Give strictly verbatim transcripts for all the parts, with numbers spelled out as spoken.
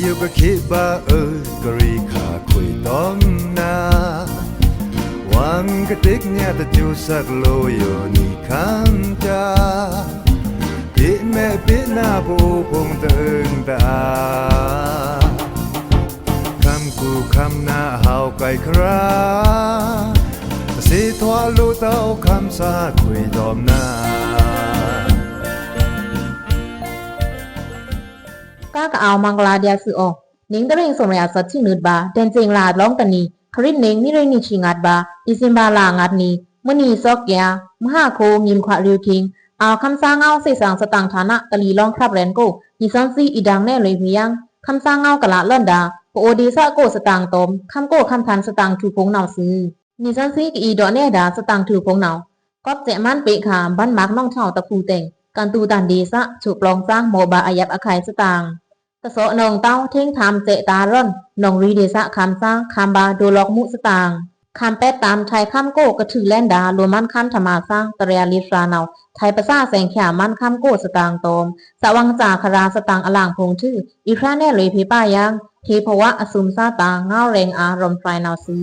ယိုခစ်ဗာအွို ကရီခါခွေတောင်းနာ ဝံကတိကညတကျူဆက်လိုယိုနီခမ်းတာ ပိမဲပိနာဘူဖုံတန်တာ ခမ်းကူခမ်းနာဟောက်ကိုက်ခရာ တစေထွာလိုတောက်ခမ်းစာခွေတောင်းနာ ကါကအဝ်မင်္ဂလာဒျာႏသွူအော နင်းတရင်စုံရအသွတ်ဆံနုတ်ဗာ ဒန်စင်လာလောင်းတနံၤ ခရစ်နင်းနံရိနီဆံငတ်ဗာ ဒီစင်ဗာလငတ်နံၤ မွိုန်နံၤသော့ကဵာ် မဟာခိုငိမ်ခွါရိဝ်ခိင် အဝ်ခမ်းသားငေါဝ်းသေသင်သတင်ႇဌာန တလီလောင်းခရပ်ရန်ကို နီသွဉ်းသီးအီဒင်နဲလွေဖီယင်း ခမ်းသားငေါဝ်းကလးလွန်ဒါ ပအိုဒေသကိုသတင်ႇတွမ် ခမ်းကိုခမ်းထန်သတင်ႇထူဖုံနဝ်သွူ နီသွဉ်းသီးကအီဒေါနဲဒါသတင်ႇထူဖုံနဝ် ကွပ်စဲ့မန်းပေ့ခါ ဗန်းမာက်နောင်ထောင်တဖူတဲင် ကန်သူတန်ဒေသ ဆူပလောင်သား မော့ဗာအယပ်အခိုင်သတင်ႇ တသော့နောင်တောင်း ထင်းထမ်းစဲ့တာရွန် နောင်ရီဒေသ ခမ်းသား ခမ်းဗာဒိုလော့မူသတင်ႇ ခမ်းပဲတ်တမ်း ထိုင်ခမ်းကိုကထုးလဲန်ဒါ လိုမန်းခမ်းထမသား တရယာလီသြာနဝ် ထိုင်ပသႃသဲင်ချာမန်းခမ်းကိုသတင်ႇတွမ် သဝင်စာခရာသတင်ႇအလင်ဖုံထု အီဖြာနဲလွေဖေပါယင်း ထေဖဝအသုမ်သႃတာ ငေါဝ်းရဲင်အာရောမ်ဖြိုင်နဝ်သွူ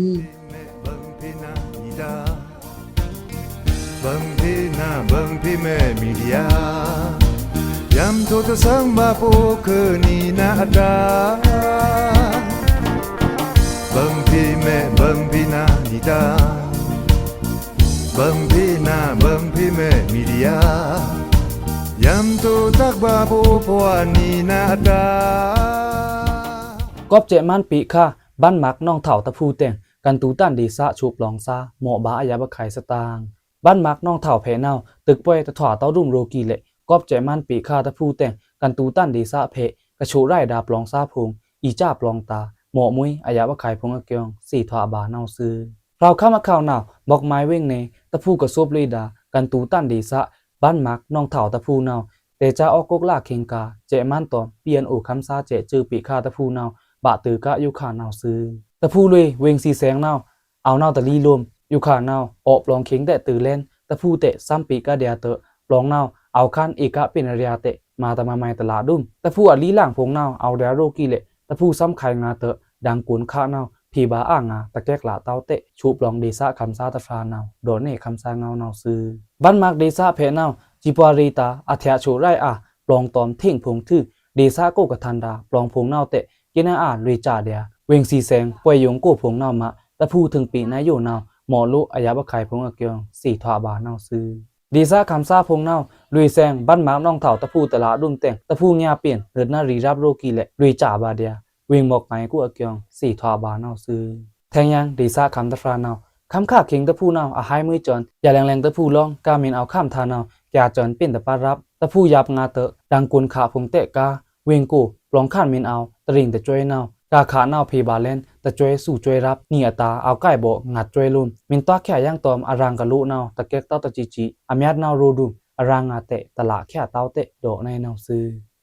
ဗင်ဖီနာ ဗင်ဖီမဲမီဒျာ ယမ်ထိုတသင်ဗာပိုခိနီနာအတာ ဗင်ဖီမဲ ဗင်ဖီနာနီတာ ဗင်ဖီနာ ဗင်ဖီမဲမီဒျာ ယမ်ထိုတၢ်ဗာပိုဖိနီနာအတာ ကွပ်စဲ့မန်းပေ့ခါ ဗန်းမာက်နောင်ထောင်တဖူတဲင် ကန်သူတန်ဒေသ ဆူပလောင်သား မော့ဗာအယပ်အခိုင်သတင်ႇ ဗန်းမာက်နောင်ထောင်ဖဲနဝ် တိုက်ပွဲတထွာတောက်ရုံရိုကီလဲ့ ကွပ်စဲ့မန်းပေ့ခါတဖူတဲင် ကန်သူတန်ဒေသဖဲ ကဆိုရာယဒါပလောင်သားဖုံ အီစပလောင်တာ မော့မွိုင်းအယပ်အခိုင်ဖုံအကျိုင်း သေထွာဗာနဝ်သွူ ဖြောက်ခမ်းအခေါင်နဝ် မော့မိုင်ဝိုင်န့ၣ် တဖူကသုပ်လွေဒါ ကန်သူတန်ဒေသ ဗန်းမာက်နောင်ထောင်တဖူနဝ် တဲချာအောက်ကုတ်လၢခိင်ကာ စဲ့မန်းတွမ် ပီအန်အိုခမ်းသားစဲ့စုပေ့ခါတဖူနဝ် ဗာတိုကယိုခါနဝ်သွူ တဖူလွေဝိုင်သီသဲင်နဝ် အဝ်နဝ်တလီလိုမ် ယိုခါနဝ် အော့ပလောင်ခိင်တဲတူလဲန် တဖူတဲသမ်ပေ့ကဒျာတဵ ပလောင်နဝ် အဝ်ခမ်းဧကပ့ၢ်နရျာတဲ မၤတမၤမိုင်တလးဒုံ တဖူအလီလင်ဖုံနဝ် အဝ်ဒျာရိုကီလဲ့ တဖူသမ်ခိုင်ငါတဵ ဒင်ကွုန်ခါနဝ် ဖေဗာအငါတကဲကလးတဝ်တဲ ဆူပလောင်ဒေသခမ်းသားတဖျါနဝ် ဒေါနဲခမ်းသားငေါဝ်းနဝ်သွူ ဗန်းမာက်ဒေသဖဲနဝ် စံးပှာ်ရေတာ အထျာဆိုရာယအါ ပလောင်တွမ်ထ့င်ဖုံထု ဒေသကိုကထန်ဒါ ပလောင်ဖုံနဝ်တဲ ကနအာလွေချာဒျာ ဝိုင်သီသဲင် ပွဲယိုင်ကိုဖုံနဝ်မး တဖူထိုင်ပေ့နယိုနဝ် မော့လိုအယပ်အခိုင်ဖုံအကျိုင်း သေထွာဗာနဝ်သွူ ဒေသခမ်းသားဖုံနဝ် လွေသဲင် ဗန်းမာက်နောင်ထောင်တဖူတလးဒုံတဲင် တဖူညါပ့ၢ် နွတ်နရီရပ်ရိုကီလဲ့ လွေချာဗာဒျာ ဝိုင်မော့မိုင်ကိုအကျိုင်း သေထွာဗာနဝ်သွူ ထဲင်ယင် ဒေသခမ်းတဖျါနဝ် ခမ်းခါခိင်တဖူနဝ် အဟိုင်းမွိုင်းစွန် ယလဲင်လဲင်တဖူလောင်း ကမင်အဝ်ခမ်းထါနဝ် ကျစွန်ပ့ၢ်တပာ်ရပ် တဖူယပ်ငါတဵ ဒင်ကွုန်ခါဖုံတဲကါ ဝိုင်ကို ပလောင်ခမ်းမင်အဝ် တရင်တစွဲနဝ် ကခါနဝ်ဖေဗာလဲန် တစွဲသူစွဲရပ် နံအတာ အဝ်ကိုက်ဗော် ငတ်စွဲလိုမ် မင်တွားချာယင်တွမ် အရင်ကလိုနဝ် တကဲကတဝ်တစံစံ အမျတ်နဝ်ရိုဒုံ အရင်ငါတဲ တလးချာတဝ်တဲ ဒေါနဲနဝ်သွူ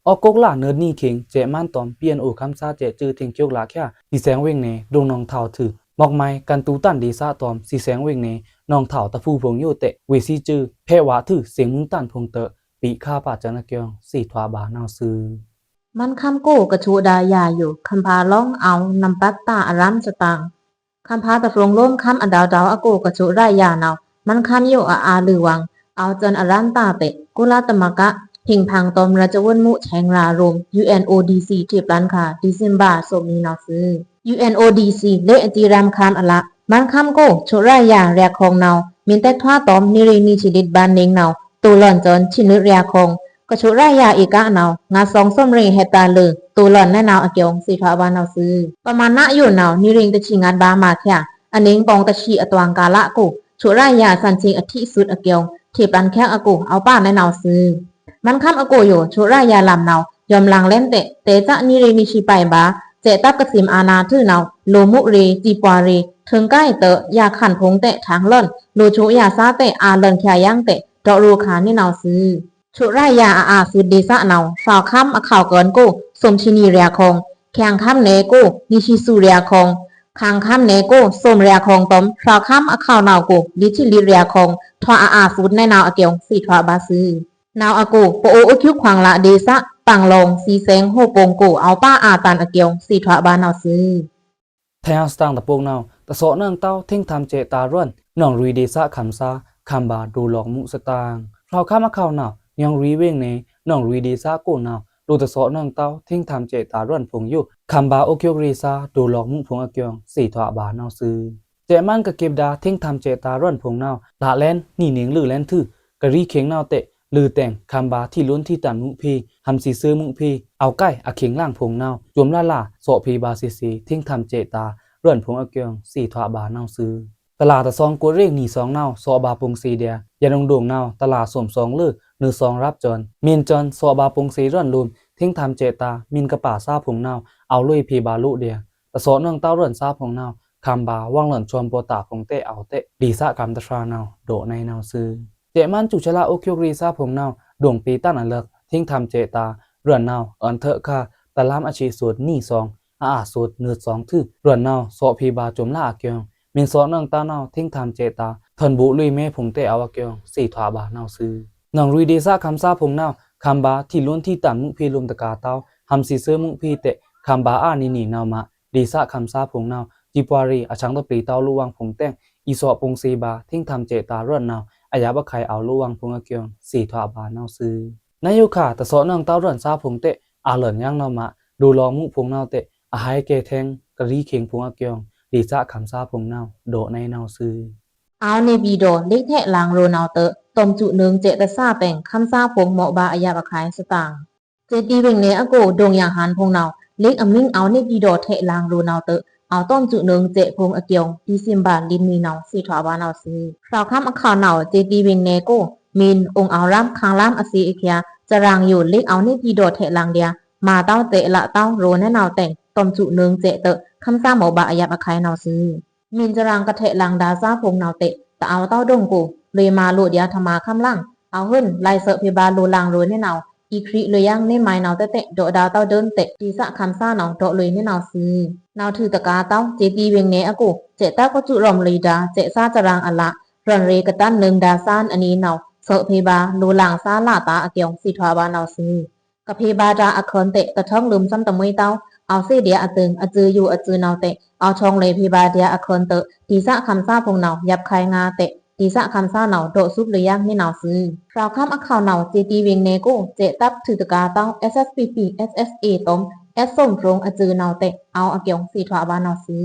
အောက်ကုတ်လၢနွတ်နံခိင် စဲ့မန်းတွမ် ပီအန်အိုခမ်းသားစဲ့စုထင်ကျိုကလးချာ သီသဲင်ဝိုင်န့ၣ် ဒိုင်နောင်ထောင်ထု မော့မိုင် ကန်သူတန်ဒေသတွမ် သီသဲင်ဝိုင်န့ၣ် နောင်ထောင်တဖူဖုံယိုတဲ ဝေသီစု ဖဲဝါထု သဵင်မုန်းတန်ဖုံတဵ ပေ့ခါပါစၢၼ်အကျိုင်း သေထွာဗာနဝ်သွူ မန်းခမ်းကိုကဆိုဒါယၤယို ခမ်းဖါလောင်းအဝ် နမ်ပတ်တာအရမ်းသတင်ႇ ခမ်းဖါတဖုံလိုမ်း ခမ်းအဒဝ်ဒဝ်အကိုကဆိုရာယၤနဝ် မန်းခမ်းယိုအအါလုဝင် အဝ်စွန်အရမ်းတာတဲ ကုလသမဂ္ဂ ထိင်ဖင်တွမ် ရာဇဝတ်မှုဆိုင်ရာရုံး ယူအန်အိုဒီစီ ထေပျၢၼ်ခါ ဒီစင်ဗာ သိုပ်မီနဝ်သွူ ယူအန်အိုဒီစီ လေ့အတံရမ်ခမ်းအလး မန်းခမ်းကိုဆိုရာယၤ ရၢၢ်ခုင်နဝ် မင်တဲထွာတွမ် နံရိနီဆံလစ်ဗာန်နင်းနဝ် တူလွန်စွန် ဆံနွတ်ရၢၢ်ခုင် ကဆိုရာယၤဧကနဝ် ငါးသောင်း သိုမ်ရေဟက်တာလု တူလွန်နဲနဝ်အကျိုင်း သေထွာဗာနဝ်သွူ ပမာဏယိုနဝ် နံရိတဆံငတ်ဗာမးချာ အနင်းပောင်တဆံအတွင်ကာလအကို ဆိုရာယၤသန်ဆင်အထီးသုတ်အကျိုင်း ထေပျၢၼ်ချာအကို အဝ်ပါနဲနဝ်သွူ မန်းခမ်းအကိုယို ဆိုရာယၤလမ်နဝ် ယွမ်လင်လဲန်တဲ တဲစနံရိနီဆံပၢႆဗာ စဲ့တပ်ကသိမ်းအာဏာထုနဝ် လိုမှုရေ စံးပှာ်ရေ ထိုင်ကိုက်တဵ ယၤခၢၼ်ဖုံတဲ ထင်လွန် လိုဆိုယၤသားတဲ အာလွန်ချာယင်တဲ ဒေါရိုခါနဲနဝ်သွူ ဆိုရာယၤအအါသုတ်ဒေသနဝ် ဖြောက်ခမ်းအခေါင်ကၢၼ်ကို သိုမ်ဆံနံရၢၢ်ခုင် ချင်ခမ်းနဲကို နံဆံသူရၢၢ်ခုင် ချင်ခမ်းနဲကို သိုမ်ရၢၢ်ခုင်တွမ် ဖြောက်ခမ်းအခေါင်နဝ်ကို လီဆံလီရၢၢ်ခုင် ထွာအအါသုတ်နဲနဝ်အကျိုင်း သေထွာဗာသွူ နဝ်အကို ပအိုအုပ်ချုပ်ခွင့်လဒေသ ပင်လောင် သီသင် ဟိုပုံကို အဝ်ပါအာတန်အကျိုင်း သေထွာပါနဝ်ꩻသွူ။ ထင်စတန်တပုတ်နဝ်ꩻ တသော့နွောင်တဝ်း ထင်ထမ်စဲ့တာရွောန် နောင်ရွီဒေသ ခမ်းသား ခမ်းဘာႏ ဒိုလောက်မူးသတင်ꩻ၊ ဖြောက်ခမ်းအခဝ်နဝ်ꩻ နောင်ရွီဝေင်နယ် နောင်ရွီဒေသကိုနဝ်ꩻ လိုတသော့နွောင်တဝ်း ထင်ထမ်စဲ့တာရွောန်ဖိုင်ႏယို ခမ်းဘာႏ အိုက်ယွက်ꩻရေသါ ဒိုလောက်မူးဖိုင်ႏအကျိုင်း သေထွာပါနဝ်ꩻသွူ။ စဲ့မန်းကကပ်ဒါ ထင်ထမ်စဲ့တာရွောန်ဖိုင်ႏနဝ်ꩻ လꩻလဲန်း နီနင်းလွော်လဲန်းထွူ ကရီးခေင်နဝ်ꩻတဲ့ လွော်တဲင် ခမ်းဘာႏ ထိလွန်ထိတန်မူးဖေး ဟံႏသီးသွေးမူးဖေး အဝ်ႏကိုင် အခေင်လင်ဖိုင်ႏနဝ်ꩻ စုမ်ꩻလꩻလာ သော့ꩻဖေႏဗာႏသေ့သေ့ ထင်ထမ်စဲ့တာရွောန်ဖိုင်ႏအကျိုင်း သေထွာပါနဝ်ꩻသွူ။ တလာတသောင် ကိုတ်ရေ့ꩻနီသွင်နဝ်ꩻ သော့ꩻဗာႏပိုင်ႏသေ့ꩻဒျာႏ ယံꩻနုင်ႏဒိုင်နဝ်ꩻ တလာစုမ်ꩻသွင်လွော် နွော်သွင်ရပ်စွန် မီန်စွန် သော့ꩻဗာႏပိုင်ႏသေ့ꩻရွောန်လိုမ်း ထင်ထမ်စဲ့တာ မီန်ကပါစာဖိုင်ႏနဝ်ꩻ အဝ်လွော်ဖေႏဗာႏလိုꩻဒျာႏ တသော့နွောင်တဝ်းရွောန်သားဖိုင်ႏနဝ်ꩻ ခမ်းဘာႏ ဝွင်လွောန်စွန်ပော်တာဖိုင်ႏတဲ့ အဝ်တဲ့ ဒေသခမ်းသားနဝ်ꩻ ဒို့ꩻနဲနဝ်ꩻသွူ။ စဲ့မန်းစူးစလာ အိုက်ယွက်ꩻရေသါဖိုင်ႏနဝ်ꩻ ဒိုင်ပေတန်အလၢက် ထင်ထမ်စဲ့တာရွောန်နဝ်ꩻ အွန်ထွဲခါ တလမ်းအရှည်စုတ်နီသွင် အအာꩻစုတ်နွော်သွင်ထွူ ရွောန်နဝ်ꩻ သော့ꩻဖေႏဗာႏစုမ်ꩻလꩻအကျိုင်း မီန်သော့နွောင်တဝ်းနဝ်ꩻ ထင်ထမ်စဲ့တာ ထွန်ဘိုလွော်မဲဖိုင်ႏတဲ့ အဝ်အကျိုင်း သေထွာပါနဝ်ꩻသွူ။ နောင်ရွီဒေသခမ်းသားဖိုင်ႏနဝ်ꩻ ခမ်းဘာႏ ထိလွန်ထိတန်မူးဖေးလိုမ်းတကာႏတဝ်း ဟံႏသီးသွေးမူးဖေးတဲ့ ခမ်းဘာႏအာနီနီနဝ်ꩻမး ဒေသခမ်းသားဖိုင်ႏနဝ်ꩻ စံပွားရေး အဆန်းတပျေတဝ်းလိုဝ်ဝွံဖိုင်ႏတဲ့ အီသော့ဖိုင်ႏသေ့ဗာႏ ထင်ထမ်စဲ့တာရွောန်နဝ်ꩻ အယပ်ꩻအခုဲင်ႏအဝ်လိုဝ်ဝွံဖိုင်ႏအကျိုင်း သေထွာပါနဝ်ꩻသွူ။ နယူခါ တသော့နွောင်တဝ်းရွောန်သားဖိုင်ႏတဲ့ အာလွောန်ယင်းနဝ်ꩻမး ဒိုလောက်မူးဖိုင်ႏနဝ်ꩻတဲ့ အဟိုက်စဲ့ထဲင် ကရီးခေင်ဖိုင်ႏအကျိုင်း ဒေသခမ်းသားဖိုင်ႏနဝ်ꩻ ဒို့ꩻနဲနဝ်ꩻသွူ။ အဝ်နေပြည်တော် လိတ်ထဲ့လင်ရိုးနဝ်ꩻတဲ့ တွမ်စူးနွောင်စဲ့တသာပင် ခမ်းသားဖိုင်ႏမော့ဗာႏအယပ်ꩻအခုဲင်ႏသတင်ꩻ စဲ့တီးဝေင်နယ်အကို ဒိုင်ယင်ဟန်ဖိုင်ႏနဝ်ꩻ လိတ်အမင်း အဝ်နေပြည်တော်ထဲ့လင်ရိုးနဝ်ꩻတဲ့ အဝ်တွမ်စူးနွောင်စဲ့ဖိုင်ႏအကျိုင်း ဒီစင်ဘာႏလစ်နီနဝ်ꩻ သေထွာပါနဝ်ꩻသွူ။ ဖြောက်ခမ်းအခဝ်နဝ်ꩻ စဲ့တီးဝေင်နယ်ကို မီန် အိုင်အဝ်ရမ်း ခမ်းရမ်းအသေ့အကျာ စရင်ယို လိတ် အဝ်နေပြည်တော်ထဲ့လင်ဒျာႏ မၤတဝ်းစဲ့လတဝ်း ရိုးနဲနဝ်ꩻတဲ့ တွမ်စူးနွောင်စဲ့တဲ့ ခမ်းသားမော့ဗာႏအယပ်ꩻအခုဲင်ႏနဝ်ꩻသွူ။ မီန်စရင်ကထဲ့လင်ဒါႏသားဖိုင်ႏနဝ်ꩻတဲ့ တအဝ်တဝ်းဒိုင်ကို လွော်မၤလိုဒျာႏထမၤခမ်းလင် အဝ်ဟိုင်း လိုင်သွဲ့ဖေႏဗာႏလိုလင်ရိုးနဲနဝ်ꩻ အီႏခရီးလွော်ယင်းနဲမီနဝ်ꩻတဲ့တဲ့ ဒို့ဒါႏတဝ်းဒိုင်တဲ့ ဒေသခမ်းသားနဝ်ꩻ ဒို့လွော်နဲနဝ်ꩻသွူ။ နဝ်ꩻထွူတကာႏတဝ်း စဲ့တီးဝေင်နယ်အကို စဲ့တပ်ကစူးရောမ်လွေဒါႏ စဲ့သားစရင်အလ ရွောန်ရေကတန်နွောင်ဒါႏသားအနီနဝ်ꩻ သွဲ့ဖေႏဗာႏလိုလင်သားလတာအကျိုင်း သေထွာပါနဝ်ꩻသွူ။ ကဖေႏဗာႏဒါႏအခုဲင်ႏတဲ့ တထွင်လိုမ်သွမ်းတမှွေတဝ်း အဝ်သေ့ဒျာႏအတိုင် အစူးယိုအစူးနဝ်ꩻတဲ့ အဝ်ထွင်လွော်ဖေႏဗာႏဒျာႏအခုဲင်ႏတဲ့ ဒေသခမ်းသားဖိုင်ႏနဝ်ꩻ ယပ်ꩻခုဲင်ႏငါတဲ့ ဒေသခမ်းသားနဝ်ꩻ ဒို့သူပ်လွော်ယင်းနဲနဝ်ꩻသွူ။ ဖြောက်ခမ်းအခဝ်နဝ်ꩻ စဲ့တီးဝေင်နယ်ကို စဲ့တပ်ထွူတကာႏတဝ်း SSPP SSA တွမ် အဲးသွမ်ဖြူင်အစူးနဝ်ꩻတဲ့ အဝ်အကျိုင်း သေထွာပါနဝ်ꩻသွူ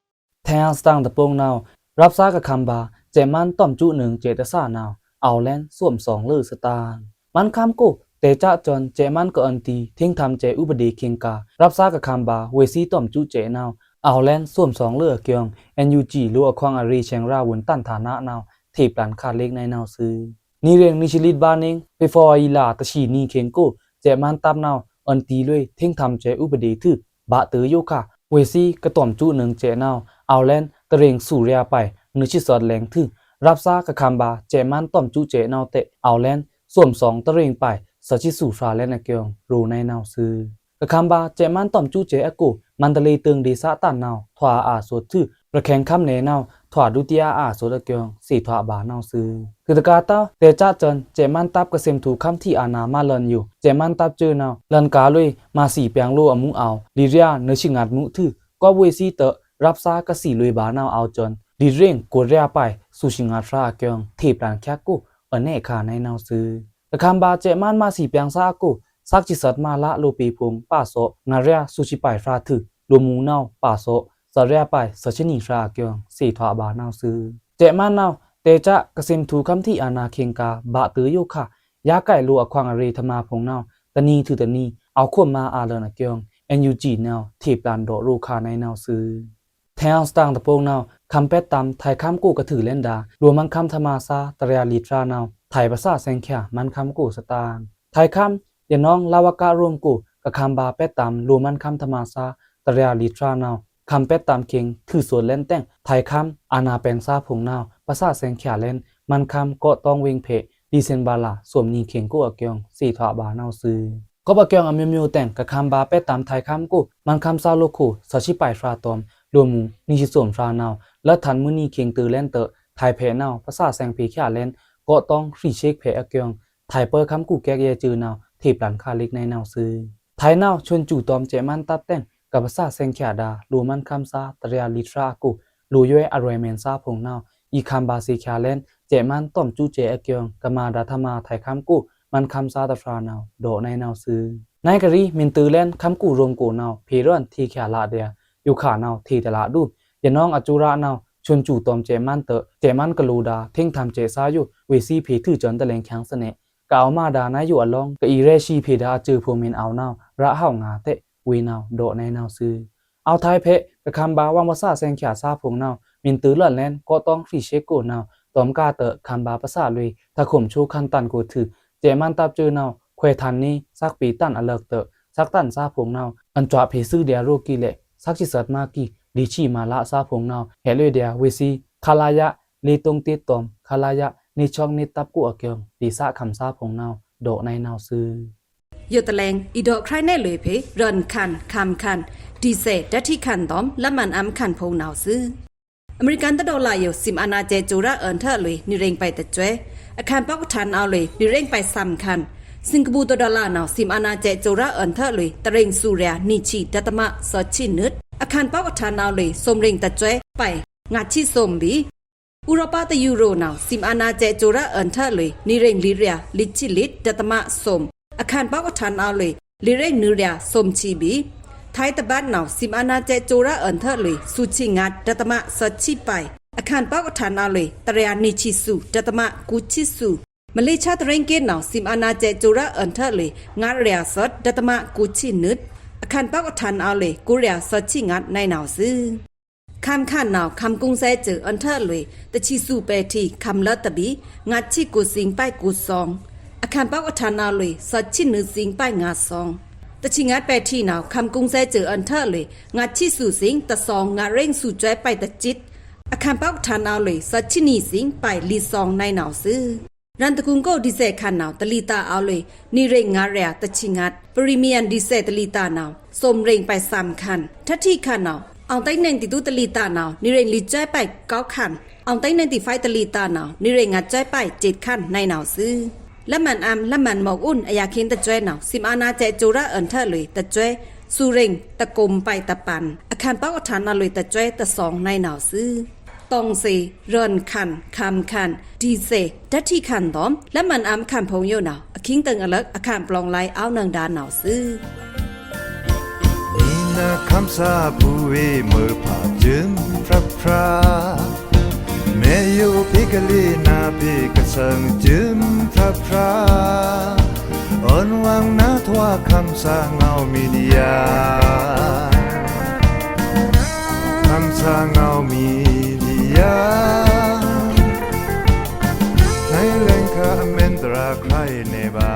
။ ထဲ့စတင်တပုတ်နဝ်ꩻ ရပ်သားကခမ်းဗာႏ စဲ့မန်းတွမ်စူးနွောင်စဲ့တသာနဝ်ꩻ အဝ်လဲန်းသွမ်သွင်လွော်သတင်ꩻ၊ မန်းခမ်းကို တဲစဲ့စွန် စဲ့မန်းကအွန်တီ ထင်ထမ်စဲ့ဥပဒေခေင်ꩻကာႏ ရပ်သားကခမ်းဗာႏ ဝေ့သီးတွမ်စူးစဲ့နဝ်ꩻ အဝ်လဲန်းသွမ်သွင်လွော်အကျိုင်း NUG လိုအခွင်အရေဆဲင်ရာႏဝွိုန်ႏတန်ꩻထာနနဝ်ꩻ ထေ့ပျန်ခတ်ꩻလက်ꩻနဲနဝ်ꩻသွူ။ နံꩻရိင်ꩻနွေဆံလစ်ဗာႏနင်း ဖေဖော်ဝါရီလတဆံနွံခေင်ကို စဲ့မန်းတပ်နဝ်ꩻ အွန်တီလွော် ထင်ထမ်စဲ့ဥပဒေထွူ ဗာႏတေယိုခါ ဝေ့သီးကတွမ်စူးနွောင်စဲ့နဝ်ꩻ အဝ်လဲန်းတရ့င်ဆူရာႏပိုင် နွေဆံသွင်လဲင်ထွူ ရပ်သားကခမ်းဗာႏ စဲ့မန်းတွမ်စူးစဲ့နဝ်ꩻတဲ့ အဝ်လဲန်းသွမ်သွင်တရ့င်ပိုင် သီးဆံသူရာႏလဲန်းအကျိုင်း ရိုးနဲနဝ်ꩻသွူ။ ကခမ်းဗာႏ စဲ့မန်းတွမ်စူးစဲ့အကို မန္တလေးတိုင်းဒေသတန်နဝ်ꩻ ထွာအာꩻသွတ်ထွူ ရခဲင်ႏခမ်းနယ်နဝ်ꩻ ထွာဒုတိယအာꩻသွတ်အကျိုင်း သေထွာပါနဝ်ꩻသွူ။ ထွူတကာႏတဝ်း တဲစဲ့စွန် စဲ့မန်းတပ်ကသ့မ်ထူႏခမ်းထီဢနာမလွိုန်ယို စဲ့မန်းတပ်စွိုနဝ်ꩻ လွိုန်ကာႏလွော် မၤသီးပျင်လိုအမူးအဝ် လီဒျာႏနွေဆံငတ်မူးထွူ ကွပ်ဝေ့သီးတဲ့ ရပ်သားကသီလွော်ဗာႏနဝ်ꩻ အဝ်စွန် လီရိင်ကိုရာႏပိုင် သူဆံငတ်ရာႏအကျိုင်း ထေ့ပျန်ချက်ကို အနဲခါနဲနဝ်ꩻသွူ။ ကခမ်းဗာႏ စဲ့မန်းမၤသီးပျင်သားအကို သက်ဆံသတ်မလလိုပေဖိုင်ႏ ပာ်သော့ ငါးရာႏသူဆံပိုင်ရာႏထွူ လိုမူနဝ်ꩻ ပာ်သော့ သီးရာႏပိုင် သီးဆံနွံရာႏအကျိုင်း သေထွာပါနဝ်ꩻသွူ။ စဲ့မန်းနဝ်ꩻ တဲစဲ့ ကသ့မ်ထူႏခမ်းထီဢနာခေင်ꩻကာႏ ဗာႏတေယိုခါ ယါကိုက်လိုအခွင်အရေထမၤဖိုင်ႏနဝ်ꩻ တနံၤထွူတနံၤ အဝ်ခွမ်မါအာလွိုန်အကျိုင်း NUG နဝ်ꩻ ထေ့ပျန်ဒေါ့ရိုခါနဲနဝ်ꩻသွူ။ ထဲ့စတင်တပုတ်နဝ်ꩻ ခမ်းပက်တမ် ထိုင်ခမ်းကိုကထွူလဲန်းဒါႏ လိုမန်းခမ်းထမၤသား တရာလီထွူနဝ်ꩻ ထိုင်ပသꩻသင်ႏချာ မန်းခမ်းကိုသတင်ꩻ၊ ထိုင်ခမ်း ယနောင်းလဝကရိုမ်ကို ကခမ်းဗာႏပက်တမ် လိုမန်းခမ်းထမၤသား တရာလီထွူနဝ်ꩻ ခမ်းပက်တမ်ခေင် ထွူသွတ်လဲန်းတဲ့ ထိုင်ခမ်းအာနာပျင်သားဖိုင်ႏနဝ်ꩻ ပသꩻသင်ႏချာလဲန်း မန်းခမ်းကော့တောင်းဝေင်ဖဲ့ ဒီစင်ဘာႏလသွမ်နွံခေင်ကိုအကျိုင်း သေထွာပါနဝ်ꩻသွူ။ ကွပ်အကျိုင်းအမျိုးမျိုးတဲ့ ကခမ်းဗာႏပက်တမ်ထိုင်ခမ်းကို မန်းခမ်းသားလိုခို သီးဆံပိုင်ရာႏတွမ် လိုမူ နွေဆံသွမ်ရာႏနဝ်ꩻ လွတ်ထန်မွိုးနွံခေင်တိုလဲန်းတဲ့ ထိုင်ဖဲ့နဝ်ꩻ ပသꩻသင်ႏဖဲ့ချာလဲန်း ကော့တောင်းဖြီးသျိက်ဖဲ့အကျိုင်း ထိုင်ပႂ်ခမ်းကိုကဲကဲစွိုနဝ်ꩻ ထေပလန်ခါလစ်နဝ်ꩻသွူ။ ထဝ်းနဝ်ꩻ ဆွန်ကျူꩻတွမ်စဲ့ꩻမန်းတပ်တဲင် ကပ်ပသꩻဆဲင်ꩻချာဒါ လိုꩻမန်းခမ်းသား တရျာႏလီꩻဖြာႏအကို လိုꩻယွဲအရွဲꩻမဲန်သားဖိုင်ႏနဝ်ꩻ အီႏခမ်ႏဗာႏသေꩻချာႏလဲန်း စဲ့ꩻမန်းတွမ်စူးစဲ့ꩻအကျိုင်ႏ ကမာဒါႏထမာႏ ထဝ်းခမ်းကို မန်းခမ်းသားတဖြာႏနဝ်ꩻ ဒေါ့ꩻနဝ်ꩻသွူ။ နဝ်ꩻကရီ မုင်တုဲလဲန်း ခမ်းကိုႏရွောင်ꩻကိုꩻနဝ်ꩻ ဖေႏရွဉ်ထေꩻချာဒါဒျာႏ ယိုခါနဝ်ꩻထေတလာဒူ ယနောင်းအကျိုးရနဝ်ꩻ ဆွန်ကျူꩻတွမ်စဲ့ꩻမန်းတွော့ꩻ စဲ့ꩻမန်းကလိုဒါ ထေင်ꩻထမ်စဲ့ꩻသားယို ဝေ့ꩻသွူဖေႏထွူစွဉ်တလဲင်ႏချင်ꩻသနေ ကအဝ်ႏမဒါနဝ်ꩻယိုအလောင်း ကအီႏရဲသီဖေႏဒါအစွိုꩻဖိုင်ႏမဲန်အဝ်ႏနဝ်ꩻ ရဟဝ်ꩻငါတဲဝေနဝ်ꩻ ဒေါ့ꩻနဝ်ꩻသွူ။ အဝ်ႏထဝ်းဖဲ ကခမ်ႏဗာႏ ဝမ်ꩻပသꩻဆဲင်ꩻချာသားဖိုင်ႏနဝ်ꩻ မုင်တုဲလွဉ်လဲန်း ကော့တောင်းဖြီရှေးကိုꩻနဝ်ꩻ တွမ်ကားတွော့ꩻ ခမ်ႏဗာႏပသꩻလွေꩻ ထခုမ်ချိုးခန်တန်ကိုထွူ စဲ့ꩻမန်းတပ်စွိုꩻနဝ်ꩻ ခွဲးထန်ႏနေ သက်ပေတန်အလွောက်တွော့ꩻ သက်ကတန်ႏသားဖိုင်ႏနဝ်ꩻ အွန်စွာဖေႏသွူဒျာႏရိုးကီးလဲ့ သက်ဆံသတ်ꩻမကီး လီဆံꩻမလာသားဖိုင်ႏနဝ်ꩻ ဟဲလွေꩻဒျာႏဝေ့ꩻသွူ ခလရ လေးသုံးတစ်တွမ် ခလရ နှစ်ခြောက်နှစ်တပ်ကိုအကျိုင်ႏ ဖေႏသခမ်ႏသားဖိုင်ႏနဝ်ꩻ ဒေါ့ꩻနဝ်ꩻသွူ။ ယိုတလဲင်ႏ အီႏဒေါ့ꩻခြုဲင်ႏနယ်လွေꩻဖေႏ ရွဉ်ခန်ꩻ ခမ်ႏခန်ꩻ ဒီဇယ်ꩻ ဓာတ်ထီးခန်ႏတွမ်ႏ လက်မှန်အမ်းခန်ႏဖိုင်ႏနဝ်ꩻသွူ။ အမေရိကန်တဒေါ်လာယို သိမ်ꩻအာဏာစဲ့ꩻကၠိုရအွဉ်ႏထွဲလွေꩻ နံꩻရိင်ꩻပၢႆတစွဲ အခန်ႏပေါက်အထန်ႏအဝ်ႏလွေꩻ နံꩻရိင်ꩻပၢႆသမ်ႏခန်ႏ စင်ကာပူႏတဒေါ်လာနဝ်ꩻ သိမ်ꩻအာဏာစဲ့ꩻကၠိုရအွဉ်ႏထွဲလွေꩻ တရဵင်ꩻသူꩻရဲ နံꩻဆံႏ ဓာတ်မ သွင်ဆံႏနွိုတ် အခန်ႏပေါက်အထန်ႏအဝ်ႏလွေꩻ သိမ်ꩻရ᩵င်ꩻတစွဲပၢႆငါးဆံႏသိမ်ꩻဗီႏ ဥရောပတယူရိုနဝ်ꩻ သိမ်ꩻအာဏာစဲ့ꩻကၠိုရအွဉ်ႏထွဲလွေꩻ နံꩻရိင်ꩻလွံၢ်ရဲ လွံၢ်ဆံႏလွိုတ် ဓာတ်မသွင် အခန်ႏပေါက်အထန်ႏအဝ်ႏလွေꩻ လွံၢ်ရိင်ꩻနွိုင်ရဲ သိမ်ꩻဆံႏဗီႏ ထိုင်းတပတ်နဝ်ꩻ သိမ်ꩻအာဏာစဲ့ꩻကၠိုရအွဉ်ႏထွဲလွေꩻ သူႏဆံႏငါး ဓာတ်မသွင်ဆံႏပၢႆ အခန်ႏပေါက်အထန်ႏအဝ်ႏလွေꩻ တရဲနံꩻဆံႏသူꩻ ဓာတ်မကိုးဆံႏသူꩻ မလေးရှားတရင်းကီးနဝ်ꩻ သိမ်ꩻအာဏာစဲ့ꩻကၠိုရအွဉ်ႏထွဲလွေꩻ ငါးရဲသွင် ဓာတ်မကိုးဆံႏနွိုတ် အခန်ႏပေါက်အထန်ႏအဝ်ႏလွေꩻ ကိုးရဲသွင်ဆံႏငါးနဝ်ꩻသွူ။ ခမ်ႏခန်ႏနဝ်ꩻ ခမ်ႏကုန်းဆဲစူအွဉ်ႏထွဲလွေꩻ တဆံႏသူꩻပဲထီ ခမ်ႏလွတ်တဗီႏ ငါးဆံႏကိုးသိင်ပၢႆကိုးသွင် အခန်ႏပေါက်အထန်ႏအဝ်ႏလွေꩻ သွင်ဆံႏနွိုင်သိင်ပၢႆငါးသွင် တဆံႏငါးပဲထီနဝ်ꩻ ခမ်ႏကုန်းဆဲစူအွဉ်ႏထွဲလွေꩻ ငါးဆံႏသူꩻသိင် တသွင်ငါးရိင်ꩻသူꩻစွဲပၢႆတစိတ် အခန်ႏပေါက်အထန်ႏအဝ်ႏလွေꩻ သွင်ဆံႏနွိုင်သိင် ပၢႆလီသွင်နဝ်ꩻသွူ။ ရန်တကုံကိုဒီဇယ်ခန်ႏနဝ်ꩻ တလီတာအဝ်ႏလွေꩻ နံꩻရိင်ꩻငါးရဲ တဆံႏငါး ပရီမီယံဒီဇယ်တလီတာနဝ်ꩻ သိမ်ꩻရိင်ꩻပၢႆသမ်ႏခန်ႏ ဓာတ်ထီး ခန်ႏနဝ်ꩻ အောင်သိန်းနိုင်တီးသူးတလီတာနဝ်ꩻ နံꩻရိင်ꩻလွိုတ်စွဲပၢႆကိုးခန်ႏ အောင်သိန်းနိုင်တီးဖိုင်တလီတာနဝ်ꩻ နံꩻရိင်ꩻငါးစွဲပၢႆစိတ်ခန်ႏနဝ်ꩻသွူ။ လက်မှန်အမ်း လက်မှန်မွန်အွုန် အရာႏခေတ်တစွဲနဝ်ꩻ သိမ်ꩻအာဏာစဲ့ꩻကၠိုရအွဉ်ႏထွဲလွေꩻ တစွဲ သူꩻရိင်ꩻတကုံပၢႆတပန် အခန်ႏပေါက်အထန်ႏအဝ်ႏလွေꩻ တစွဲတသွင်နဝ်ꩻသွူ။ တောင်စေ ရွဉ်ခန်ႏ ခမ်ႏခန်ႏ ဒီဇယ် ဓာတ်ထီးခန်ႏတွမ်ႏ လက်မှန်အမ်းခန်ႏဖိုင်ႏယိုနဝ်ꩻ အခိင်တိူင်အလၢက် အခန်ႏပလောင်လၢႆ အဝ်ႏနင်ဒါနဝ်ꩻသွူ။ နံနခမ်းသားဘူဝေး မွဲဖး จึมพระพรา မဲယိုဖေႏကလေး နါဖေႏကစံႏ จึมพระพรา အွဉ်ဝွင်နါထွား ခမ်းသားငေါဝ်းမီဒီယာ ခမ်းသားငေါဝ်းမီဒီယာ နွေလင်ခါအမင်တရာ ခရၢၼ်းနေဗာ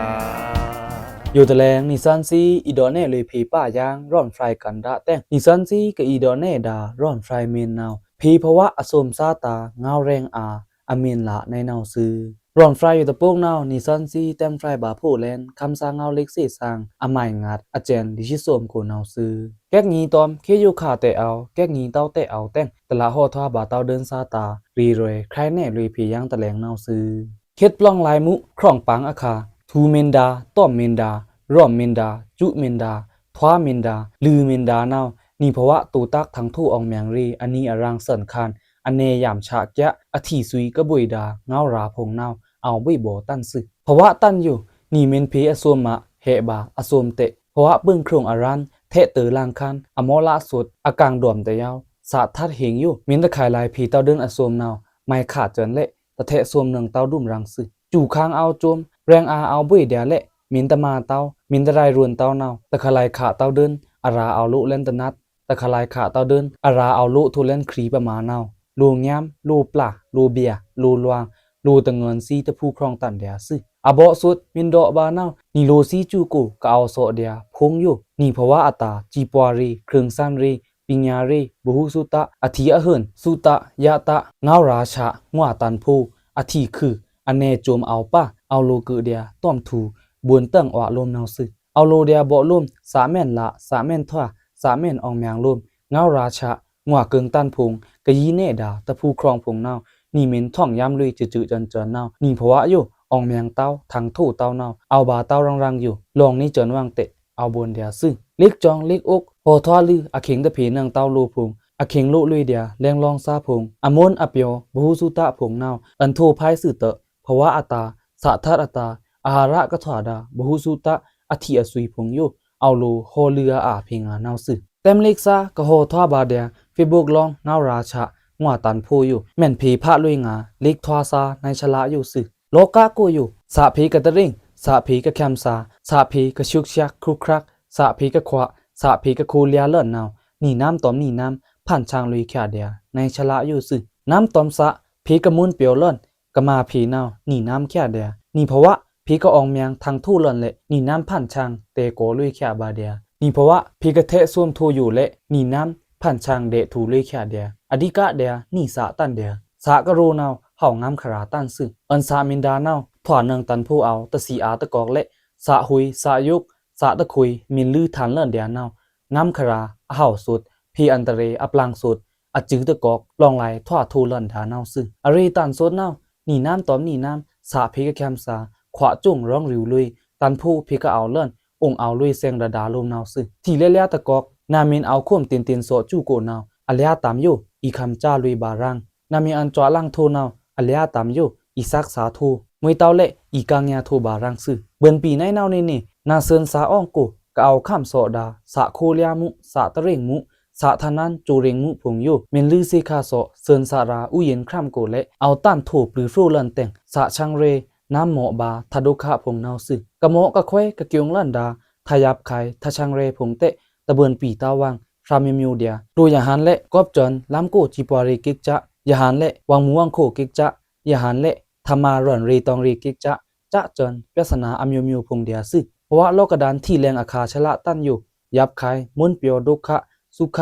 ယိုတလဲင်ႏ နီသွဉ်းသီး အီႏဒေါ့ꩻနယ်လွေꩻဖေႏပါယင်း ရွဉ်ဖြိုင်ႏကန်ꩻဒါတဲင် နီသွဉ်းသီးကအီႏဒေါ့ꩻနယ်ဒါ ရွဉ်ဖြိုင်ႏမီနဝ်ꩻ ဖေႏဖဝအသွမ်ꩻသားတာႏ ငေါဝ်းရဲင်းအာႏ အမီလနဝ်ꩻသွူ။ ရွဉ်ဖြိုင်ႏယိုတပိုင်နဝ်ꩻ နီသွဉ်းသီးတဲင်ဖြိုင်ႏဗာႏဖိုၼ်းလဲန် ခမ်းသားငေါဝ်းလျိက်သေသင် အမိုင်ငါး အစဲန် လွိုက်သွမ်ကိုနဝ်ꩻသွူ။ ကဲကငီးတွမ် ခေယိုခါတဲအဝ် ကဲကငီးတဝ်းတဲအဝ်တဲင် တလးဟော့ထွားဗာႏတဝ်းဒိုၼ်းသားတာႏ ရီရွဲ ခရၢၼ်းနယ်လွေꩻဖေႏယင်းတလဲင်နဝ်ꩻသွူ။ ခေတ်ပလောင်လၢႆမူး ခြောက်ပန်းအခါ ထူမင်ဒါ တွမ်မင်ဒါ ရွမ်မင်ဒါ စူမင်ဒါ ထွားမင်ဒါ လွိုင်မင်ဒါနဝ်ꩻ နီဖဝတိုးတၢက်ထင်ထိ အောင်မြင်ရေး အနံၤအရံသွဉ်ခန်ႏ အနယ်ယံာ်ဆားကျား အထီသွီကဘွေဒါ ငေါဝ်းရာဖိုင်ႏနဝ်ꩻ အဝ်ႏဗွေဗော်တန်သွူ။ ဖဝတန်ယို နီမင်ဖေႏအသွမ်ꩻမး ဟဲဗာႏအသွမ်ꩻတဲ့ ဖဝပိုင်ခြုံအရံ ထဲ့တိူဝ်လင်ခန်ႏ အမော့လသွတ် အကင်ႏတွမ်တယဝ်း သးထတ်းဟ့င်ယို မင်တခါလၢၢ်ဖေႏတဝ်းဒိုၼ်းအသွမ်ꩻနဝ်ꩻ မုဲင်ခါသွဉ်လဲ့ တထဲ့သွမ်ꩻနွင်တဝ်းဒုမ်ရံသွူ။ စူခင်ႏအဝ်ႏသွမ်ꩻ ရဲင်းအာႏအဝ်ႏဗွေဒါလဲ့ မင်တမါတဝ်း မင်တရၢႆးရွဉ်တဝ်းနဝ်ꩻ တခါလၢၢ်ခါတဝ်းဒိုၼ်း အရာႏအဝ်ႏလိးလဲန်တနတ် တခါလၢၢ်ခါတဝ်းဒိုၼ်း အရာႏအဝ်ႏလိးထိုလၢန်ခြီပမာနဝ်ꩻ လိုဝ်ငၢမ်း လိုဝ်ပျၢ် လိုဝ်ဘျၢ် လိုဝ်တငွဉ်သီးတဖူးခြောင်ꩻတန်ဒျာသွူ။ အဘော့သွတ် မင်ဒေါ့ꩻဗာႏနဝ်ꩻ နီလိုဝ်သီးစူကို ကအဝ်ႏသော့ဒျာဖိုင်ႏယို နီဖဝအတာႏ စံးပှာ်ရေး ခြိုင်သန်းရေး ပညာရေး ဗဟုသုတ အထီအဟိုၼ် သုတ ယတ ငေါဝ်းရာဆား ငွာတန်ဖို အထီခု အနယ်သွမ်အဝ်ႏပါ အဝ်ႏလိုဝ်ကုဒျာတွမ်ထူ ဗွိုန်တန်အွားလိုမ်းနဝ်ꩻသွူ။ အဝ်ႏလိုဝ်ဒျာဗော့လိုမ်း သးမဲန်လး သးမဲန်ထွား သးမဲန်အောင်မြင်လိုမ်း ငေါဝ်းရာဆား ငွာခြိုင်တန်ဖိုင်ႏ ကယီနဲဒါ တဖူးခြောင်ꩻဖိုင်ႏနဝ်ꩻ နီမင်ထွင်ယံလွေꩻစွိုစွိစွဉ်စွဉ်နဝ်ꩻ နီဖဝယို အောင်မင်းတဝ်း ထင်ထိုတဝ်းနဝ်း အဝ်ဗာတဝ်းရင်ရင်ယို လောင်နေကျွန်ဝင်တဲ့ အဝ်ဗွန်ဒျာႏသွူ။ လစ်ကျောင်းလစ်အိုက် ဟော်ထွားလွိ အခိင်တဖေႏနင်တဝ်းလိုဖိုင် အခိင်လိုလွေဒျာႏ လဲင်လောင်စားဖိုင် အမွန်အပျော် ဗဟုသုတဖိုင်နဝ်း အန်ထိုဖိုင်သွူတ ဖဝါအတာ သထတ်အတာ အဟာရကထွာဒါ ဗဟုသုတ အထီအသွီဖိုင်ယို အဝ်လိုဟော်လွိအအါဖေႏငါနဝ်းသွူ။ တဲမ်းလစ်စား ကဟော်ထွားဗာဒျာႏ ဖေ့ဘုတ်လောင်း ငဝ်းရာဆာ ငွားတန်ဖိုယို မန်ဖေႏဖလွေငါ လစ်ထွားစား နံချလယိုသွူ။ လောကကိုယို သဖေႏကတရင် သဖေႏကခမ်းသား သဖေႏကရှုပ်ရှက်ခရုပ်ခရက် သဖေႏကခွာ သဖေႏကခိုလျာႏလန်နဝ်း နီနမ်းတွမ်နီနမ်း ဖန်ဆန်းလွေချဒျာႏ နံချလယိုသွူ။ နမ်းတွမ်သဖေႏကမွန်ပျော်လန် ကမႃဖေႏနဝ်း နီနမ်းချဒျာႏ နီဖဝါဖေႏကအောင်မင်း ထင်ထိုလန်လဲ နီနမ်းဖန်ဆန်း တဲကောလွေချဗာဒျာႏ နီဖဝါဖေႏကထဲသွမ်ထိုယိုလဲ နီနမ်းဖန်ဆန်း ဒဲထိုလွေချဒျာႏ အဓိကဒျာႏ နီသတန်ဒျာႏ သကရိုနဝ်း ဟဝ်ငမ်းခရာတန်သွူ။ အန်သမင်ဒါနဝ်း ထွာနင်တန်ဖိုအဝ် တသီအာတကောက်လဲ သဟွေသယုပ် သတခွေ မင်လွေထန်လန်ဒျာႏနဝ်း ငမ်းခရာ အဟဝ်သွူ ဖေႏအန်တရေ အပလင်သွူ အစုတကောက် လောင်လဲထွာထိုလန်ဒျာႏနဝ်းသွူ။ အရေတန်သွူနဝ်း နီနမ်းတွမ်နီနမ်း သဖေႏကခမ်းသား ခွာကျုံရောင်ရိူလွေ တန်ဖိုဖေႏကအဝ်လန် အိုင်အဝ်လွေသင်ဒဒါလိုမ်းနဝ်းသွူ။ ထီလဲလျာတကောက် နမင်အဝ်ခုမ်တင်တင်သော့ကျူကိုနဝ်း အလျာတမ်းယို အီခမ်းချလွေဗာရင် နမင်အန်စွာလင်ထိုနဝ်း အလျာတမ်းယို အီသက်သါထို မွေတဝ်းလဲ အီကင်ယါထိုဗာရင်သွူ။ ဗွန်ပီနဲနဝ်းနေနေ နသွန်သအောင်ကို ကအဝ်ခမ်းသော့ဒါ သခိုလျာမှု သတရင်မှု သထနန်ကျူရင်မှုဖိုင်ယို မင်လွေသေခါသော့ သွန်သရာ ဥယျာဉ်ခရမ်းကိုလဲ အဝ်တန်ထိုပျုဖရိုလန်တဲင် သဆင်ရေ နမ်းမော့ဗာ ထဒုက္ခဖိုင်နဝ်းသွူ။ ကမော့ကခွဲကကျုံလန်ဒါ ထယပ်ခိုင် ထဆင်ရေဖိုင်တဲ တဗွန်ပီတဝ်းဝင် ဖြာမျိူမျိူဒျာႏ ထိုယဟန်လဲ ကော့ပ်စွန်လမ်းကို စံပွားရေကိကျာ ယဟန်လဲ ဝင်မူဝင်ခိုကိကျာ ယဟန်လဲ ထမရွန်ရေတောင်ရေကိကျာ ကျစွန် ပြဿနာအမျိုးမျိုးဖိုင်ဒျာႏသွူ။ ဖဝါလောကဒန်ထီလဲင်အခါချလတန်ယို ယပ်ခိုင် မွန်ပျော်ဒုက္ခ သုခ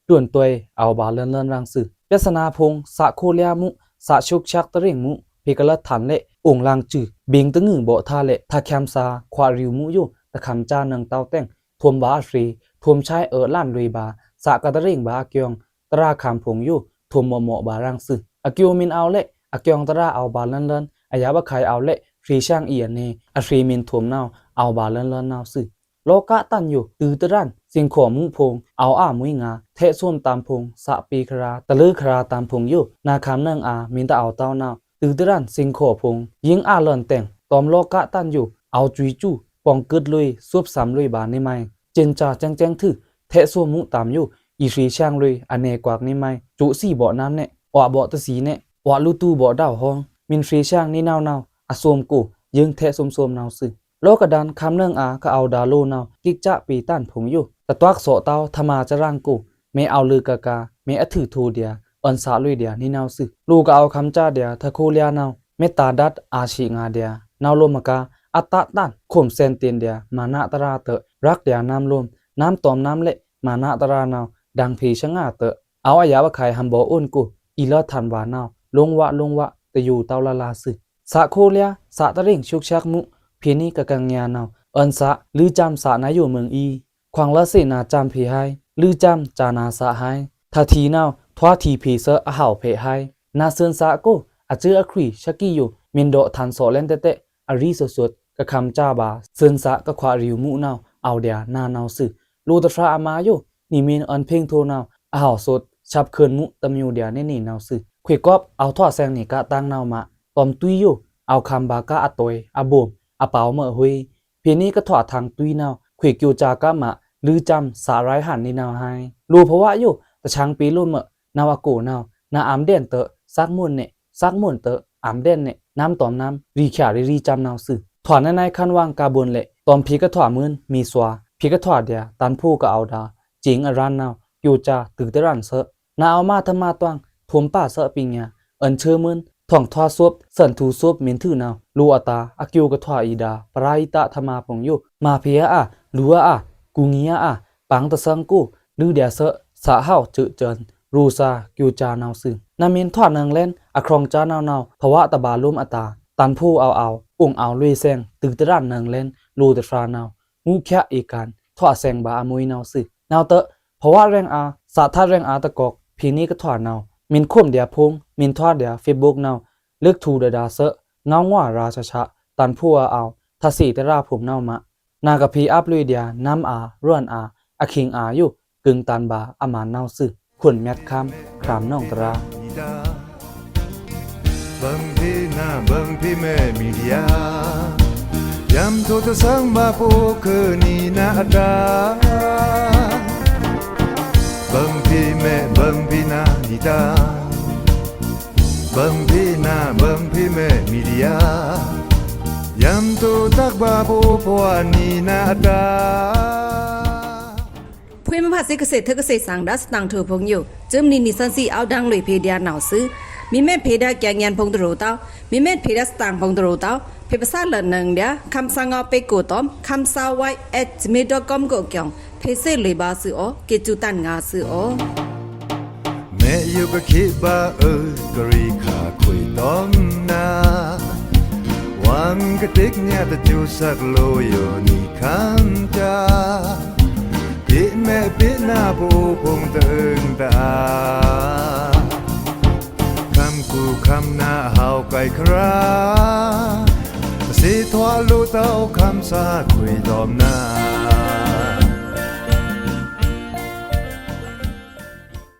တွန်တွဲ အဝ်ဗာလန်လန်ရင်သွူ။ ပြဿနာဖိုင် သခိုလျာမှု သရှုပ်ရှက်တရင်မှု ဖေႏကလတ်ထန်လဲ အိုင်လင်စု ဘင်တငူဘော့ထါလဲ ထခမ်းသား ခွာရိူမှုယို တခမ်းချနင်တဝ်းတဲင် ထွမ်ဗာအရေ ထွမ်ဆိုင်အလန်လွေဗာ သကတရင်ဗာအကျုံ တရာခမ်းဖိုင်ယို ထွမ်မော့မော့ဗာရင်သွူ။ အကျိုမင်အဝ်လဲ အကျုံတရာအဝ်ဗာလန်လန် အယပ်အခိုင်အဝ်လဲ ရေဆင်အီအနေ အရေမင်ထွမ်နဝ်း အဝ်ဗာလန်လန်နဝ်းသွူ။ လောကတန်ယို တုတရန် သင်ခော်မှုဖိုင် အဝ်အမွေငါ ထဲသွမ်တမ်းဖိုင် သပေခရာ တလွဲခရာတမ်းဖိုင်ယို နခမ်းနင်အာ မင်တအဝ်တဝ်းနဝ်း တုတရန် သင်ခော်ဖိုင် ယင်းအလန်တဲင် တွမ်လောကတန်ယို အဝ်စွီစု ပောင်ကွတ်လွေ သွပ်သမ်းလွေဗာနေမိုင် ကျင်ချာကျင်ကျင်ထု ထဲသွမ်မှုတမ်းယို အီရေဆင်လွေ အနဲကွက်နေမိုင် ကျိုးသီဗော့နမ်းနဲ ဝဗော့တသီနဲ ဝလူတူဗော့ဒဝ်ဟွင် မင်ရေဆင်နေနဝ်းနဝ်း အသွမ်ကို ယင်းထဲသွမ်သွမ်နဝ်းသွူ။ လောကဒန်ခမ်းနင်အာ ကအဝ်ဒါလိုနဝ်း ကိကျာပေတန်ဖိုင်ယို တတွက်သော့တဝ်း ထမစရင်ကို မဲအဝ်လွေကကါ မဲအထုထိုဒျာ အွန်သလွေဒျာ နေနဝ်းသွူ။ လိုကအဝ်ခမ်းချဒျာ ထခိုလျာနဝ်း မဲတဒတ်အာသီငါဒျာ နဝ်းလိုမကါ အတတန် ခုမ်သင်တင်ဒျာ မနတရာတ ရက်ဒျာ နမ်းလိုမ်း နမ်းတွမ်နမ်းလဲ မနတရာနဝ်း ဒင်ဖေသငါတ အဝ်အယပ်အခိုင်ဟံဗော်အိုန်ကို အီလတ်ထန်ဗာနဝ်း လိုင်ဝလိုင်ဝ တယိုတဝ်းလလာသွူ။ သခိုလျာ သတရင်ရှုပ်ရှက်မှု ဖေႏနေကကင်ယါနဝ်း အွန်သ လွေချမ်းသနယိုမွင်အီ ခွင်လသေနချမ်းဖေႏဟိုင် လွေချမ်းချနသဟိုင် ထထီနဝ်း ထွာထီဖေႏသအဟဝ်ဖေႏဟိုင် နသွန်သကို အစွူအခွီသကီယို မင်ဒေါ့ထန်သော့လဲန်တဲတဲ အရီသွတ်သွတ် ကခမ်းချဗာ သွန်သကခွာရိူမှုနဝ်း အဝ်ဒျာ နနဝ်းသွူ။ လိုတဖြာအမါယို နီမင်အွန်ဖင်ထိုနဝ်း အဟဝ်သွတ် သပ်ခွန်မှုတမျိုးဒျာ နေနေနဝ်းသွူ။ ခွေကောပ် အဝ်ထွာသင်နေကတင်နဝ်းမ တွမ်တွီယို အဝ်ခမ်းဗာကအတွဲ အဘိုမ် အပောင်မွဲဟွေ ဖေႏနေကထွာထင်တွီနဝ်း ခွေကျိုချကမ လွေချမ်းသရိုင်းဟန်နေနဝ်းဟိုင် လိုဖဝါယို တဆင်ပေလိုမ နဝ်းအကိုနဝ်း နအမ်ဒျန်တ သက်မွန်နဲ သက်မွန်တ အမ်ဒျန်နဲ နမ်းတွမ်နမ်း ရီချာရီရီချမ်းနဝ်းသွူ။ ထွာနနဲခမ်းဝင်ကဗွန်လဲ တွမ်ဖေႏကထွာမွန် မေသွာ ဖေႏကထွာဒျာ တန်ဖိုကအဝ်ဒါ ကျင်အရန်နဝ်း ကျိုချတုတရန်သ နအဝ်မထမတွင် ထွမ်ပသပိင်ယါ အွန်သွမွန် ထွင်ထွာသွပ် သွန်ထူသွပ်မင်ထုနဝ်း လိုအတာ အကျိုကထွာအီဒါ ပရာဟိတထမဖိုင်ယို မဖေႏအအ လိုအအ ကူငီအအ ပင်တသင်ကို လွေဒျာသ သဟဝ်စွတ်စွန် ရိုသကျိုချနဝ်းသွူ။ နမင်ထွာနင်လဲန် အခရောင်ချနဝ်းနဝ်း ဖဝါတဗာလိုမ်းအတာ တန်ဖိုအဝ်အဝ် အိုင်အဝ်လွေသင် တုတရန်နင်လဲန် လိုတဖြာနဝ်း ငူချအီကန် ထွာသင်ဗာအမွေနဝ်းသွူ။ နဝ်းတ ဖဝါရဲင်အာ သထရဲင်အာတကောက် ဖေႏနေကထွာနဝ်း မင်ခုမ်ဒျာဖိုင် မင်ထွာဒျာ ဖေ့ဘုတ်နဝ်း လွေကထူဒဒါသ ငဝ်ငွာရာသသ တန်ဖိုးအါအဝ် ထစေ့တရာဖုံႏနဝ်ꩻမး။ နာဂဖီအပ်လွေꩻဒျာႏ နမ်းအာႏရွဉ်အာႏ အခိင်အာႏယို ကွိုင်ႏတန်ဗာႏအမန်နဝ်ꩻသွူ။ ခွန်မျတ်ခမ်း ခရမ်ႏနောင်တရာႏ ဗွန်ဖီနာ ဗွန်ဖီမဲ မီဒီယာ ယံႏထိုꩻတသင်ဗာႏ ပူႏခုနီနၤအတာႏ ဗွန်ဖီမဲ ဗွန်ဖီနာ နီတာႏ ဗွန်ဖီနာ ဗွန်ဖီမဲ မီဒီယာ ယံႏထိုꩻတတ်ဗာႏ ပူႏခွါနီနၤအတာႏ ဖွေမုဖါသေ ကသ့ꩻထုကသ့ꩻသင်ဒါႏ သတင်ꩻထိုꩻဖုံႏယို စွံမနီနီသန်သီ အဝ်ႏဒင်ႏလွေꩻဖေႏဒျာႏနဝ်ꩻသွူ။ မီႏမဲတ်ꩻဖေႏဒါႏ ကျင်ႏညံꩻဖုံႏတရူꩻတဝ်း မီႏမဲတ်ꩻဖေႏဒါႏ သတင်ꩻဖုံႏတရူꩻတဝ်း ဖေႏပသꩻလꩻနုင်ႏဒျာႏ ခမ်းသားငေါ့ပိတ်ကို ဒွမ် ခမ်းသားဝိုက် at gmail dot com ကိုကျင်ႏ ဖေႏသေ့လွေꩻဗာႏသွူအောꩻ ကေꩻစူꩻတန်ငါသွူအောꩻ။ မဲယိုကခေဗာႏ အွို ကရီခါခွေꩻတွမ်နၤ ဝင်ꩻကတိတ်ညါ တစူးသက်လိုယိုနီႏခမ်းတာႏ ပေ့မဲ့ပေ့နာ ပူႏဖုံႏတအုံႏတအာႏ ခမ်းကူခမ်းနာႏ ဟဝ်ကိုင်ꩻခရာႏ သသေ့ထွာလိုꩻတဝ်း ခမ်းသားခွေꩻတွမ်နၤ